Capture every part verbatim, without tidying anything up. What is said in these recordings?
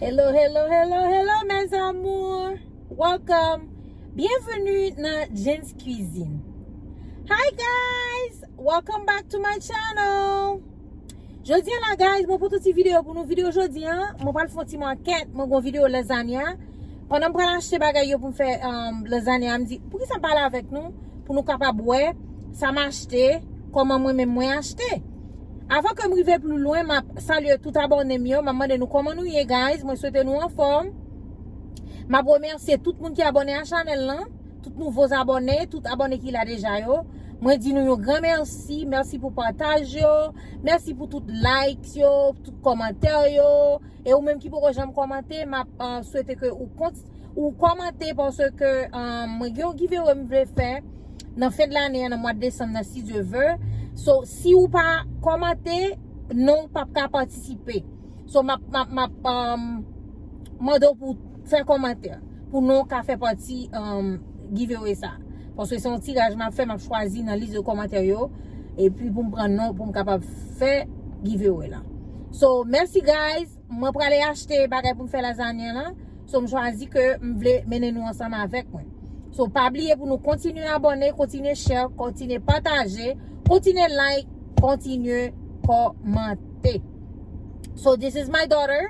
Hello, hello, hello, hello, mes amours. Welcome. Bienvenue nan Jen's Cuisine. Hi guys, welcome back to my channel. Jodi a la guys, mwen pote ti videyo pou nou. Videyo jodi a, mwen pral fè yon ti makèt, mwen gon videyo lasagna. Pandan m pral achte bagay yo pou m fè um, lasagna, m di, pou ki sa m pale avèk nou? Pou nou kapab wè sa m achte, kòman mwen menm mwen achte. Avan ke m rive pli lwen, m ap salye tout abòne m yo. M ap mande nou kòman nou ye, guys. Mwen swete nou anfòm. M ap remèsye tout moun ki abòne a chanèl lan. Tout nouvo abòne, tout abòne ki la deja yo. Mwen di nou yon gran mèsi. Mèsi pou pataj yo. Mèsi pou tout likes yo, tout kòmantè yo. E ou menm ki poko janm kòmante, m ap uh, swete ke ou kont ou kòmante paske um, mwen gen yon giveaway m vle fè nan fen de lane an, nan mwa desanm nan, si Dye vle. So, si ou pa kòmante, non, ou p ap ka patisipe. So, m ap, m ap, m ap um, mande w pou fè kòmantè pou non ka fè pati um, giveaway sa. Paske se yon tiraj m ap fè, m ap chwazi nan lis de kòmantè yo. Epi pou m pran non, pou m kapab fè giveaway la. So, mèsi guys. Mwen prale achte bagay pou m fè lasagna lan. So, m chwazi ke m vle mennen nou ansanm avèk mwen. So, pa bliye pou nou kontinye abòne, kontinye share, kontinye pataje, kontinye like, kontinye kòmante. So, this is my daughter.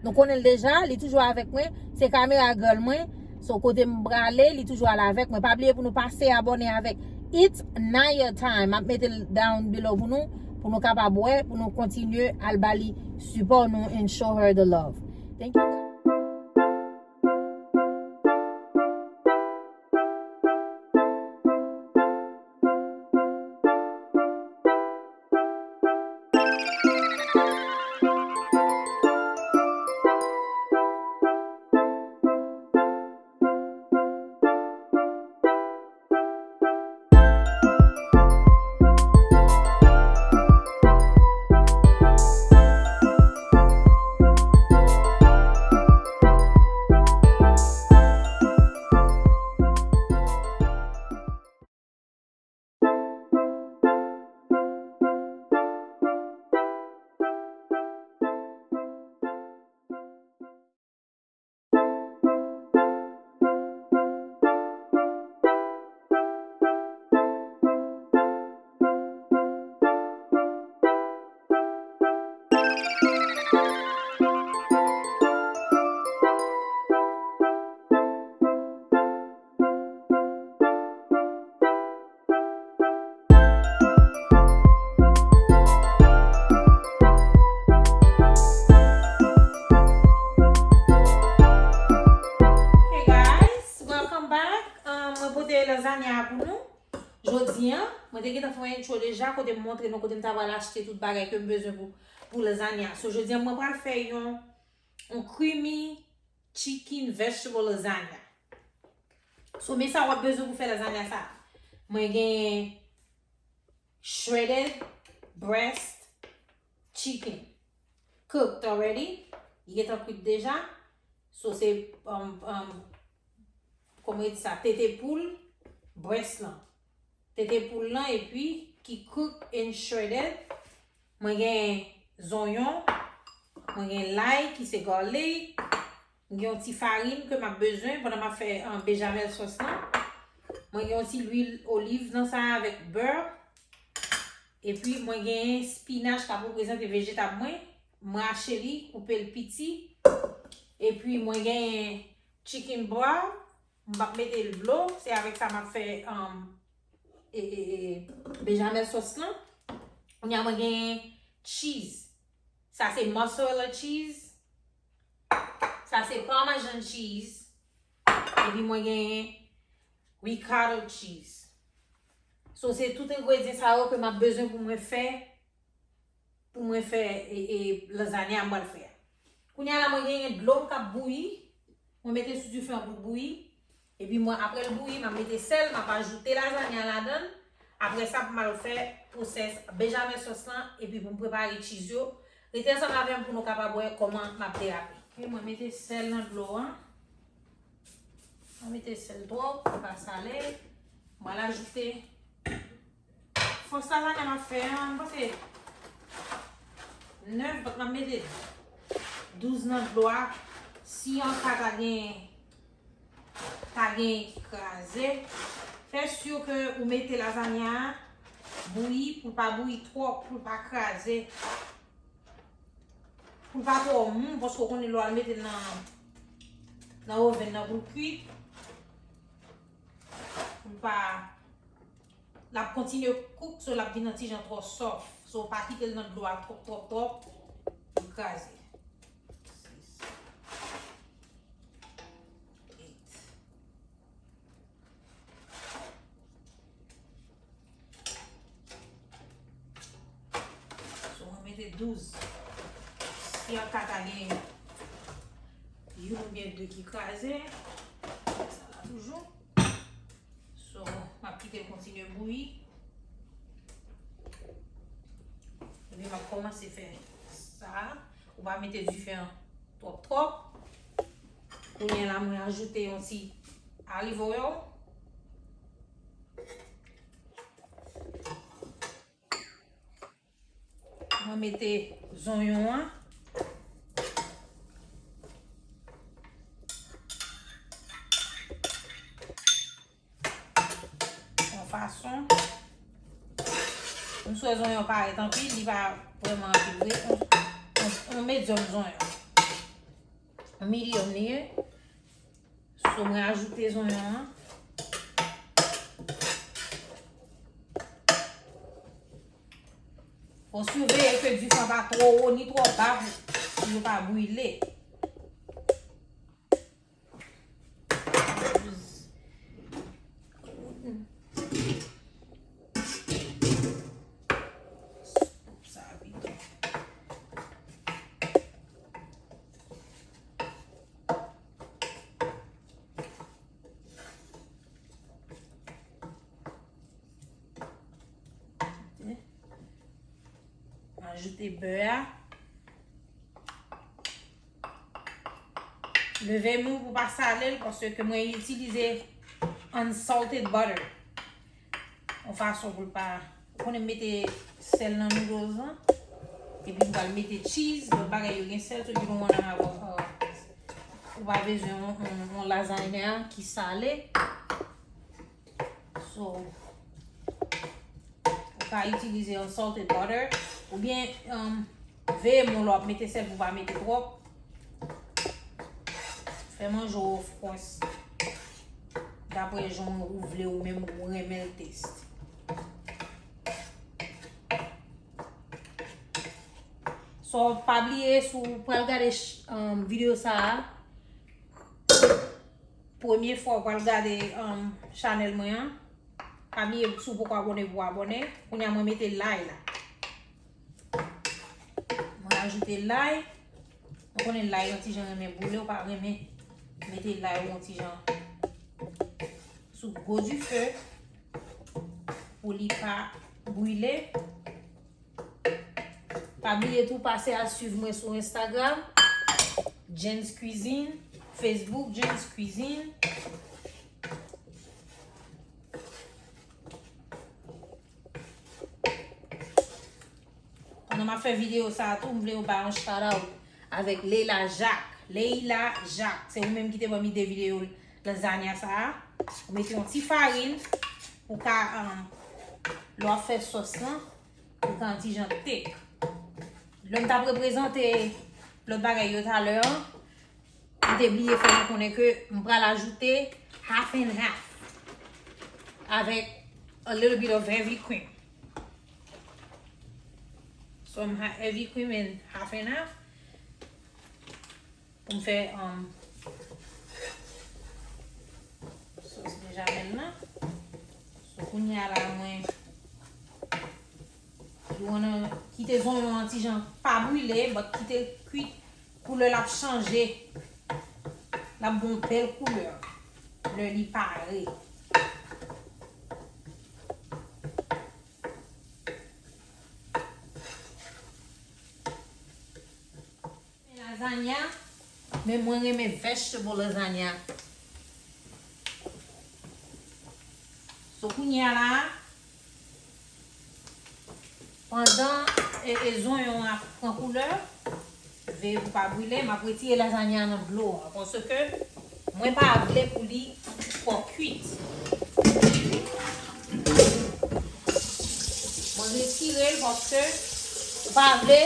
Nou konnen l deja, li toujou avèk mwen. Se kamera girl mwen. So, kote m prale, li toujou al avèk mwen. Pa bliye pou nou pase abòne avèk It's Naya Time. M ap mete l down below pou nou, pou nou kapab wè, pou nou kontinye al ba li sipò nou and show her the love. Thank you. Hey guys, welcome back. Um, mwen pote lasagna pou nou. Jodi a, mwen te gentan fè yon intro deja, kote m montre nou kote m ta pral achte tout bagay ke m bezwen pou, pou lasagna. So, jodi a, mwen pral fè yon, yon creamy chicken vegetable lasagna. So, men sa w ap bezwen pou fè lasagna sa. Mwen gen shredded breast chicken. Cooked already. Li gentan kwit deja. So, se, um, um, kòman yo di sa? Tete poul, breast lan. Tete poul lan, epi ki cook and shredded. Mwen gen zonyon, mwen gen lay ki se garlic, mwen gen yon ti farin ke m ap bezwen pandan m ap fè, um, bejamèl sòs lan. Mwen gen yon ti lwil oliv nan sa avèk bè. Epi mwen gen spinach k ap reprezante vejetab mwen. Mwen achte li, koupe l piti. Epi mwen gen chicken broth. M p ap mete l dlo, se avèk sa m ap fè, um, e, e, e, bejamèl sòs lan. Kounye a mwen gen cheese. Sa se mozzarella cheese. Sa se parmesan cheese. Epi mwen gen ricotta cheese. So se tout engredyan sa yo ke m ap bezwen pou mwen fè pou mwen fè e, e, lasagna a m pral fè a. Kounye a la, mwen genyen dlo m k ap bouyi. Mwen mete sou dife an pou l bouyi. Epi mwen, apre l bouyi, m ap mete sèl, m ap ajoute lasagna ladan l. Apre sa, pou m al fè pwosès bejamèl sòs lan, epi pou m prepare cheese yo. Rete ansanm avè m pou nou kapab wè kòman m ap derape. Ok, mwen mete sèl nan dlo an. Mwen mete sèl twòp, li pa sale. Mwen al ajoute Fòs lasagna m ap fè an, m panse nèf, but m ap mete douz nan dlo a. Si yon ka ta gen, ta gen ki kraze, fè si ke ou mete lazanya a bouyi, pou l pa bouyi twòp, pou l pa kraze, pou l pa twò mou, paske w konnen lè w al mete l nan, nan oven nan pou l kuit, pou l pa, l ap kontinye cook, so l ap vin yon ti jan twò soft. So pa kite l nan dlo a twòp, twòp, twòp, pou l kraze. Sis, eight. So, mwen mete douz. Si an ka ta gen youn oubyen de ki kraze, sa la toujou. So, m ap kite l kontinye bouyi. Epi m ap kòmanse fè sa. Ou pa mete dife an twòp, twòp. Kounye a la, mwen ajoute yon ti olive oil. Mwen mete zonyon an. Yon fason. M swè zonyon parèt anpil, li pa vrèman anpil vre. On, on, on medyòm zonyon. On medyòm li ye. So, mwen ajoute zonyon an. Fò siveye ke dife an pa twò wo ni twò ba pou, pou yo pa brile. Sa vide. Ajoute bè a. Leve mou pou pa sale l, paske mwen itilize unsalted butter. Yon fason pou l pa, ou konnen m mete sèl nan noodles lan. Epi m pral mete cheese, lòt bagay yo gen sèl, so you don't wanna have a, uh, ou pa bezwen yon, yon, yon lasagna ki sale. So, ou ka itilize yon salted butter, oubyen, um, veye mou lè w ap mete sèl pou w pa mete twòp. Fè manje w, of course, dapre jan ou vle ou menm ou renmen l taste. So, pa bliye, si w pral gade ch-, um, videyo sa a, premye fwa w pral gade, um, chanèl mwen an, pa bliye, si w poko abòne, pou w abòne. Kounye a mwen mete lay la. Mwen ajoute lay. Ou konnen lay yon ti jan renmen boule, ou pa renmen mete lay ou yon ti jan sou gwo dife pou li pa brile. Pa bliye tou pase al swiv mwen sou Instagram, Jen's Cuisine, Facebook, Jen's Cuisine. Pandan m ap fè videyo sa a tou, m vle yo bay yon shout out avèk Leila Jacques. Leila Jacques, se ou menm ki te ban m ide videyo lasagna sa a. Ou mete yon ti farin pou ka, um, lè w ap fè sòs lan, pou ka yon ti jan thick. Lè m t ap reprezante lòt bagay yo talè an, m te bliye fè nou konnen ke m pral ajoute half and half avèk a little bit of heavy cream. Some ha-, heavy cream and half and half. Pou m fè, um, sòs bejamèl lan. So, kounye a la, mwen, you wanna kite zonyon an ti jan pa brile, but kite l kwit, koulè l ap chanje. L ap gen yon bèl koulè lè li pare. Lasagna, men mwen renmen vegetable lasagna. So, kounye a la, pandan e, e zonyon an ap pran koulè, Veye pou pa brile, m ap retire lazanya nan dlo a, paske mwen pa vle pou li twò kwit. Mwen retire l paske ou pa vle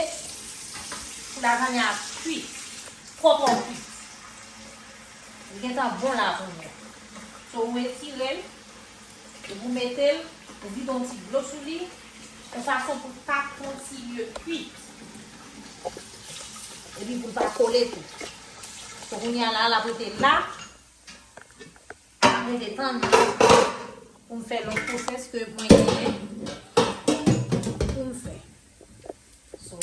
pou lazanya a kwit, twò twò kwit. Li gentan bon la kounye a. So, ou retire l, epi ou mete l, ou vide yon ti dlo sou li, yon fason pou l pa kontinye kwit. Epi pou l pa kole tou. So, kounye a la, l ap rete la. L ap rete tann pou m fè lòt pwosès ke mwen genyen pou m fè. So,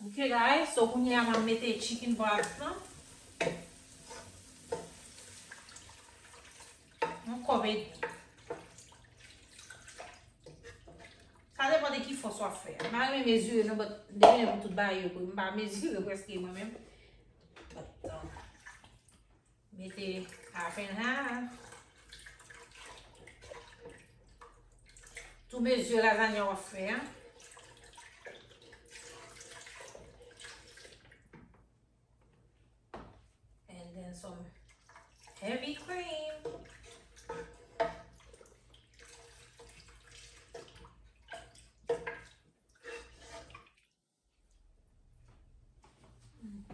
ok, guys. So, kounye a, m ap mete chicken broth lan. Yon kòb edmi. Sa depann de ki fòs w ap fè. M pa renmen mezire non, but m te gen pou tout bagay yo, m pa mezire prèske mwen menm. But, um, mete half and half. Tou mezire lazanya w ap fè a. And then some heavy cream.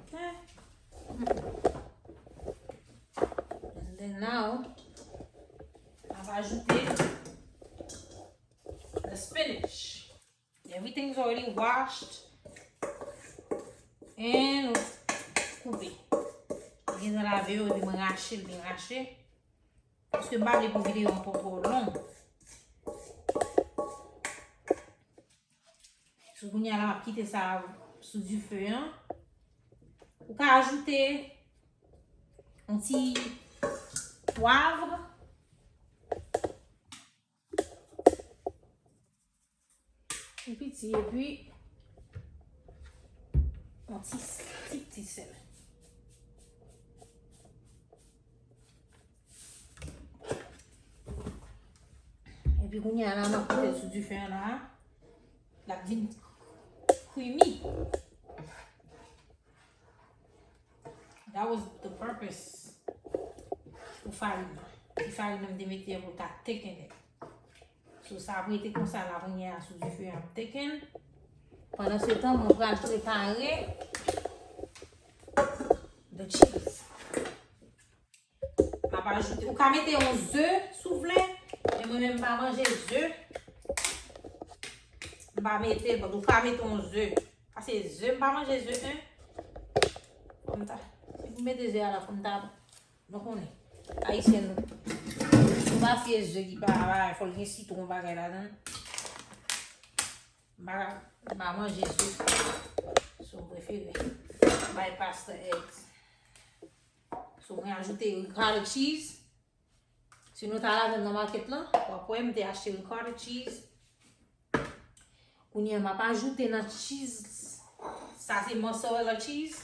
Okay. And then now, m ap ajoute the spinach. Everything is already washed. And koupe. Mwen gentan lave yo, epi mwen rache l byen rache. Paske m pa vle pou videyo an twò twò long. So, kounye a la, m ap kite sa sou dife an. Ou ka ajoute yon ti pwav. Yon piti, epi yon ti, ti, ti sèl. Epi kounye a la, m ap kite l sou dife an la. L ap vin creamy. That was the purpose pou farin nan. Ti farin nan m te mete an pou l ka thicken it. So, sa ap rete konsa la kounye a sou dife an ap thicken. Pandan se tan, mwen pral prepare the cheese. M ap ajoute, ou ka mete yon ze si w vle, men mwen menm m pa manje ze. M pa mete l, but ou ka mete yon ze. Paske ze, m pa manje ze, en. Fò m ta, si pou mete ze a la, fò m ta, nou konnen. Ayisyen nou. Nou pa fye ze ki pa, pa, fò l gen sitwon bagay ladan l. M pa, m pa manje ze. So, m prefere bypass the eggs. So, mwen ajoute ricotta cheese. Si nou ta lavel nan market lan, w ap wè m te achte ricotta cheese. Kounye a, m ap ajoute nan cheese. Sa se mozzarella cheese.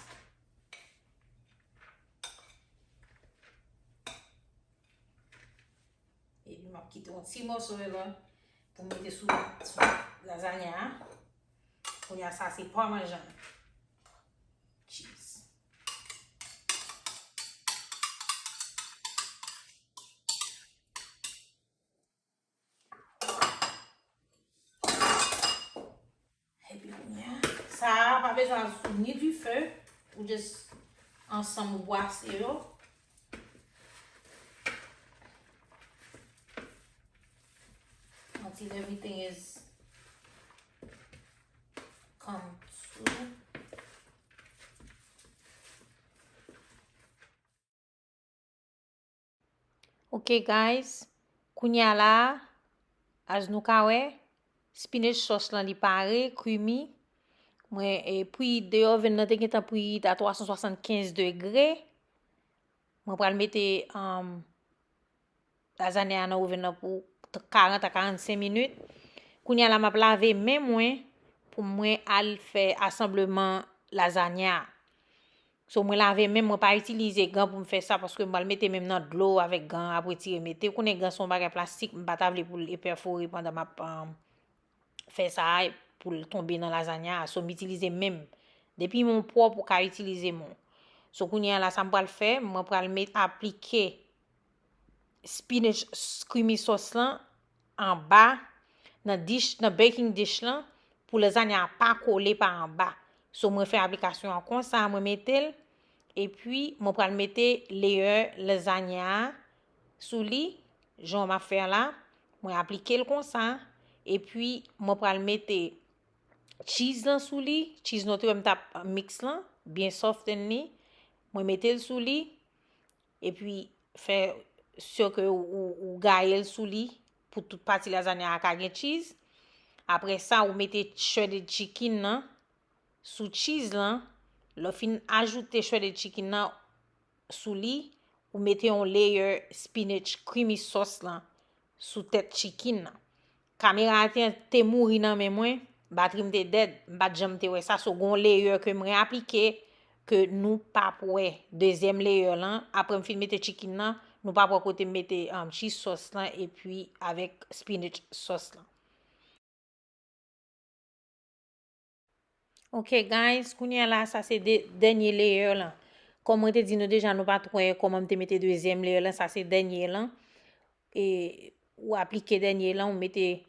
Epi m ap kite yon ti mozzarella pou mete sou, sou lazanya a. Kounye a, sa se parmesan cheese. Epi kounye a, sa a pa bezwen sou ni dife, ou just ansanm ou bwase yo. Until everything is come to. Ok, guys, kounye a la, as nou ka wè, spinach sauce lan li pare, creamy. Mwen, e, preheat the oven nan te gentan preheat a twa san swasannkenz degre. Mwen pral mete, um, lazanya a nan oven nan pou t-, karant a karannsenk minit. Kounye a la, m ap lave men mwen pou mwen al fè asanbleman lazanya a. So, mwen lave men m, mwen pa itilize gan pou m fè sa, paske m pral mete men m nan dlo avèk gan ap retire mete. Ou konnen gan se yon bagay plastik, m pa ta vle pou l pèfore pandan m ap, um, fè sa a, pou l tonbe nan lazanya a. So, m itilize men m. Depi men w pwòp, ou ka itilize men w. So, kounye a la, sa m pral fè, mwen pral met aplike spinach s- creamy sauce lan anba nan dish, nan baking dish lan, pou lasagna a pa kole pa anba. So, mwen fè aplikasyon an konsa, mwen mete l, epi mwen pral mete layer lasagna a sou li, jan m ap fè a la, mwen aplike l konsa, epi mwen pral mete cheese lan sou li, cheese nou te wè m t ap mix lan, byen soften li, mwen mete l sou li, epi fè sure ke ou, ou, ou gaye l sou li pou tout pati lasagna a ka gen cheese. Apre sa, ou mete shredded chicken nan sou cheese lan. Lè w fin ajoute shredded chicken nan sou li, ou mete yon layer spinach creamy sauce lan sou tèt chicken nan. Kamera a te, te mouri nan men mwen, batri m te dead, m pa t janm te wè sa, so gon layer ke mwen aplike ke nou p ap wè dezyèm layer lan, apre m fin mete chicken nan, nou p ap wè kote m mete um, cheese sauce lan epi avèk spinach sauce lan. Ok guys, kounye a la, sa se de, dènye layer lan. Kòm mwen te di nou deja, nou pa t wè kòman m te mete dezyèm layer lan, sa se dènye lan. E ou aplike dènye lan, ou mete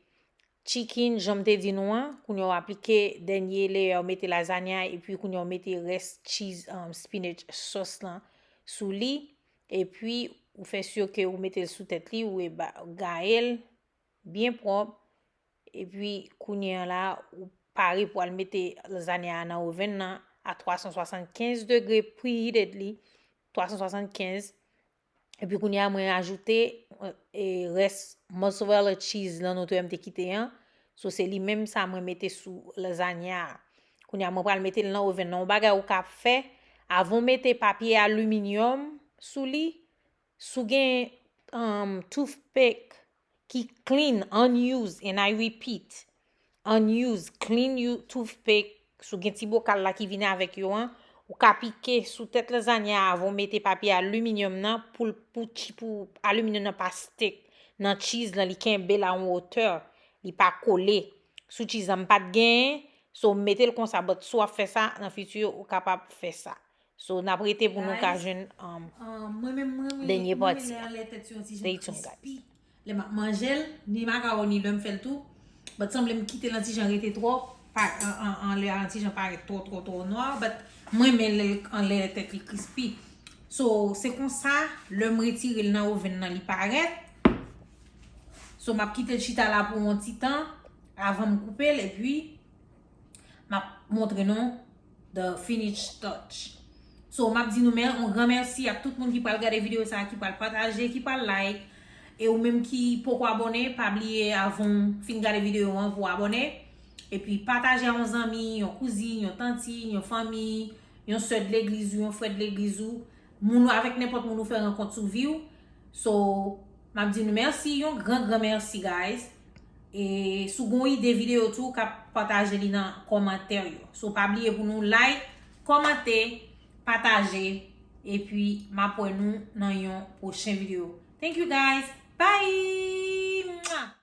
chicken, jan m te di nou an. Kounye a ou aplike dènye layer, ou mete lasagna, epi kounye a ou mete rès cheese, um, spinach sauce lan sou li. Epi ou fè sure ke ou mete l sou tèt li, ou eba, gaye l byen pwòp. Epi kounye a la, ou pare pou al mete lasagna a nan oven nan a twa san swasannkenz degre, preheated li, twa san swasannkenz. Epi kounye a mwen ajoute e, rès mozzarella cheese lan nou te wè m te kite an. So se li menm sa mwen mete sou lasagna a. Kounye a mwen pral mete l nan oven nan. Yon bagay ou ka fè, avan w mete papye aliminyòm sou li, si w gen um, toothpick ki clean, unused, and I repeat, unused, clean you toothpick, si w gen ti bokal la ki vini avèk yo an, ou ka pike sou tèt lasagna a avan w mete papye aliminyòm nan pou l, pou, pou aliminyòm nan pa stick nan cheese lan, li kenbe l a yon wotè, li pa kole sou cheese lan. M pa t genyen, so m mete l konsa, but si w ap fè sa nan fiti, ou kapab fè sa. So n ap rete pou nou ka jwenn um, dènye pati a. Stay tuned, guys. Lè m ap manje l, ni makawoni lè m fè l tou. But sanble m kite l an ti jan rete twò, pa, an, an, anlè a an ti jan parèt twò, twò, twò nwa. But mwen renmen lè l anlè tèt li crispy. So, se konsa, lè m retire l nan oven nan, li parèt. So, m ap kite l chita la pou yon ti tan, avan m koupe l, epi m ap montre nou the finish touch. So, m ap di nou men, yon gran mèsi ak tout moun ki pral gade videyo sa, ki pral pataje, ki pral like. E ou menm ki poko abòne, pa bliye avan w fin gade videyo an pou abòne. Epi pataje a yon zanmi, yon kouzin, yon tanti, yon fanmi, yon sè de legliz ou, yon frè de legliz ou, moun ou avèk nenpòt moun ou fè rankont sou vi w. So, m ap di nou mèsi, yon gran, gran mèsi, guys. E si w gon ide videyo tou, w ka pataje li nan kòmantè yo. So, pa bliye pou nou like, kòmante, pataje, epi m ap wè nou nan yon pwochen videyo. Thank you, guys. Bye! Mwah!